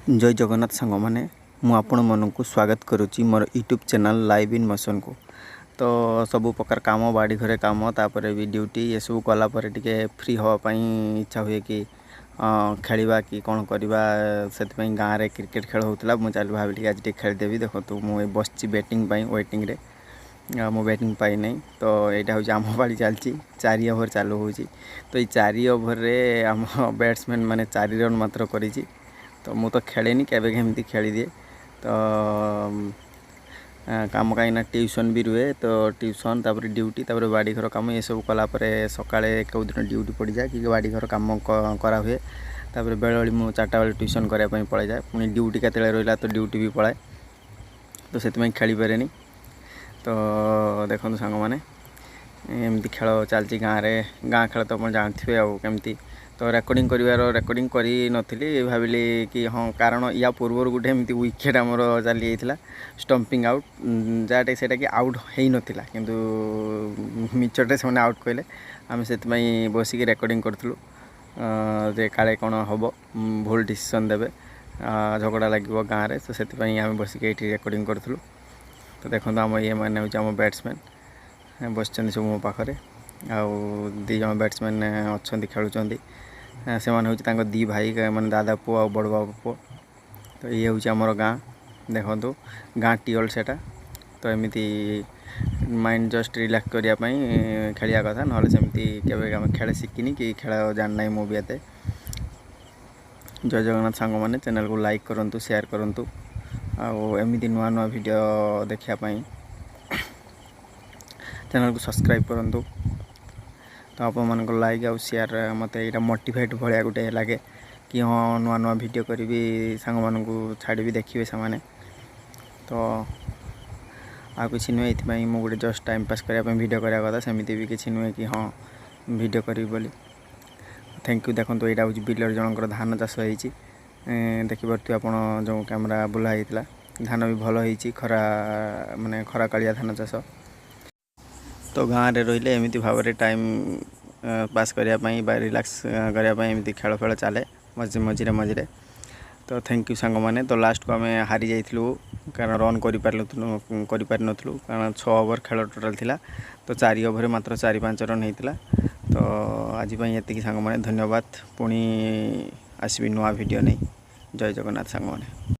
ଜୟ ଜଗନ୍ନାଥ ସାଙ୍ଗମାନେ, ମୁଁ ଆପଣମାନଙ୍କୁ ସ୍ୱାଗତ କରୁଛି ମୋର ୟୁଟ୍ୟୁବ୍ ଚ୍ୟାନେଲ୍ ଲାଇଭ୍ ଇନ୍ ମୋସନ୍କୁ। ତ ସବୁ ପ୍ରକାର କାମ, ବାଡ଼ି ଘରେ କାମ, ତାପରେ ବି ଡ୍ୟୁଟି, ଏସବୁ କଲା ପରେ ଟିକେ ଫ୍ରି ହେବା ପାଇଁ ଇଚ୍ଛା ହୁଏ କି ଖେଳିବା କି କ'ଣ କରିବା। ସେଥିପାଇଁ ଗାଁରେ କ୍ରିକେଟ୍ ଖେଳ ହେଉଥିଲା। ମୁଁ ଚାଲି ଭାବିଲି କି ଆଜି ଟିକେ ଖେଳିଦେବି। ଦେଖନ୍ତୁ, ମୁଁ ଏ ବସିଛି ବ୍ୟାଟିଂ ପାଇଁ ୱେଟିଂରେ। ମୁଁ ବ୍ୟାଟିଂ ପାଇନାହିଁ। ତ ଏଇଟା ହେଉଛି ଆମ ପାଳି ଚାଲିଛି, 4 ଓଭର ଚାଲୁ ହେଉଛି। ତ ଏଇ 4 ଓଭରରେ ଆମ ବ୍ୟାଟ୍ସମ୍ୟାନ୍ ମାନେ 4 ରନ୍ ମାତ୍ର କରିଛି। ତ ମୁଁ ତ ଖେଳେନି, କେବେ କେମିତି ଖେଳିଦିଏ। ତ କାମ, କାହିଁକିନା ଟ୍ୟୁସନ୍ ବି ରୁହେ। ତ ଟ୍ୟୁସନ୍, ତାପରେ ଡ୍ୟୁଟି, ତାପରେ ବାଡ଼ି ଘର କାମ, ଏସବୁ କଲା ପରେ ସକାଳେ କେଉଁଦିନ ଡ୍ୟୁଟି ପଡ଼ିଯାଏ କି ବାଡ଼ି ଘର କାମ କରାହୁଏ। ତାପରେ ବେଳେବେଳେ ମୁଁ 4ଟା ବେଳେ ଟ୍ୟୁସନ୍ କରିବା ପାଇଁ ପଳାଇଯାଏ। ପୁଣି ଡ୍ୟୁଟି କେତେବେଳେ ରହିଲା ତ ଡ୍ୟୁଟି ବି ପଳାଏ। ତ ସେଥିପାଇଁ ଖେଳିପାରେନି। ତ ଦେଖନ୍ତୁ ସାଙ୍ଗମାନେ, ଏମିତି ଖେଳ ଚାଲିଛି ଗାଁରେ। ଗାଁ ଖେଳ ତ ଆପଣ ଜାଣିଥିବେ ଆଉ କେମିତି। ତ ରେକର୍ଡ଼ିଂ କରିବାର, ରେକର୍ଡ଼ିଂ କରିନଥିଲି। ଭାବିଲି କି ହଁ, କାରଣ ୟା ପୂର୍ବରୁ ଗୋଟେ ଏମିତି ୱିକେଟ୍ ଆମର ଚାଲି ଯାଇଥିଲା, ଷ୍ଟମ୍ପିଂ ଆଉଟ୍, ଯାହାଟା ସେଇଟା କି ଆଉଟ୍ ହେଇନଥିଲା, କିନ୍ତୁ ମିଛଟେ ସେମାନେ ଆଉଟ୍ କହିଲେ। ଆମେ ସେଥିପାଇଁ ବସିକି ରେକର୍ଡ଼ିଂ କରୁଥିଲୁ ଯେ କାଳେ କ'ଣ ହେବ, ଭୁଲ ଡିସିସନ୍ ଦେବେ, ଝଗଡ଼ା ଲାଗିବ ଗାଁରେ। ତ ସେଥିପାଇଁ ଆମେ ବସିକି ଏଇଠି ରେକର୍ଡ଼ିଂ କରୁଥିଲୁ। ତ ଦେଖନ୍ତୁ, ଆମ ଇଏ ମାନେ ହେଉଛି ଆମ ବ୍ୟାଟ୍ସମ୍ୟାନ୍ ବସିଛନ୍ତି ସବୁ ମୋ ପାଖରେ। ଆଉ 2 ଜଣ ବ୍ୟାଟ୍ସମ୍ୟାନ୍ ଅଛନ୍ତି, ଖେଳୁଛନ୍ତି। ସେମାନେ ହେଉଛି ତାଙ୍କ 2 ଭାଇ, ମାନେ ଦାଦା ପୁଅ ଆଉ ବଡ଼ ବାବା ପୁଅ। ତ ଇଏ ହେଉଛି ଆମର ଗାଁ। ଦେଖନ୍ତୁ, ଗାଁ ଟିଅଲ ସେଇଟା। ତ ଏମିତି ମାଇଣ୍ଡ ଜଷ୍ଟ ରିଲାକ୍ସ କରିବା ପାଇଁ ଖେଳିବା କଥା, ନହେଲେ ସେମିତି କେବେ ଆମେ ଖେଳ ଶିଖିନି କି ଖେଳ ଜାଣିନାହିଁ ମୁଁ ବି ଏତେ। ଜୟ ଜଗନ୍ନାଥ ସାଙ୍ଗମାନେ। ଚ୍ୟାନେଲକୁ ଲାଇକ୍ କରନ୍ତୁ, ସେୟାର କରନ୍ତୁ ଆଉ ଏମିତି ନୂଆ ନୂଆ ଭିଡ଼ିଓ ଦେଖିବା ପାଇଁ ଚ୍ୟାନେଲକୁ ସବସ୍କ୍ରାଇବ୍ କରନ୍ତୁ। ତ ଆପଣମାନଙ୍କ ଲାଇକ୍ ଆଉ ସେୟାର ମୋତେ ଏଇଟା ମୋଟିଭେଟ୍ ଭଳିଆ ଗୋଟେ ଲାଗେ କି ହଁ, ନୂଆ ନୂଆ ଭିଡ଼ିଓ କରିବି, ସାଙ୍ଗମାନଙ୍କୁ ଛାଡ଼ିବି, ଦେଖିବେ ସେମାନେ। ତ ଆଉ କିଛି ନୁହେଁ, ଏଥିପାଇଁ ମୁଁ ଗୋଟେ ଜଷ୍ଟ ଟାଇମ୍ ପାସ୍ କରିବା ପାଇଁ ଭିଡ଼ିଓ କରିବା କଥା। ସେମିତି ବି କିଛି ନୁହେଁ କି ହଁ, ଭିଡ଼ିଓ କରିବି ବୋଲି। Thank you. ଦେଖନ୍ତୁ, ଏଇଟା ହେଉଛି ବିଲରେ ଜଣଙ୍କର ଧାନ ଚାଷ ହେଇଛି। ଦେଖିପାରୁଥିବେ ଆପଣ, ଯେଉଁ କ୍ୟାମେରା ବୁଲା ହେଇଥିଲା। ଧାନ ବି ଭଲ ହେଇଛି, ଖରା ମାନେ ଖରା କାଳିଆ ଧାନ ଚାଷ। ତ ଗାଁରେ ରହିଲେ ଏମିତି ଭାବରେ ଟାଇମ୍ ପାସ୍ କରିବା ପାଇଁ ବା ରିଲାକ୍ସ କରିବା ପାଇଁ ଏମିତି ଖେଳ ଫେଳ ଚାଲେ ମଝିରେ ମଝିରେ। ତ thank you ସାଙ୍ଗମାନେ। ତ ଲାଷ୍ଟକୁ ଆମେ ହାରି ଯାଇଥିଲୁ, କାରଣ ରନ୍ କରିପାରିନଥିଲୁ, କାରଣ 6 ଓଭର ଖେଳ ଟୋଟାଲ୍ ଥିଲା। ତ 4 ଓଭରରେ ମାତ୍ର 4-5 ରନ୍ ହେଇଥିଲା। ତ ଆଜି ପାଇଁ ଏତିକି ସାଙ୍ଗମାନେ, ଧନ୍ୟବାଦ। ପୁଣି ଆସିବି ନୂଆ ଭିଡ଼ିଓ ନେଇ। ଜୟ ଜଗନ୍ନାଥ ସାଙ୍ଗମାନେ।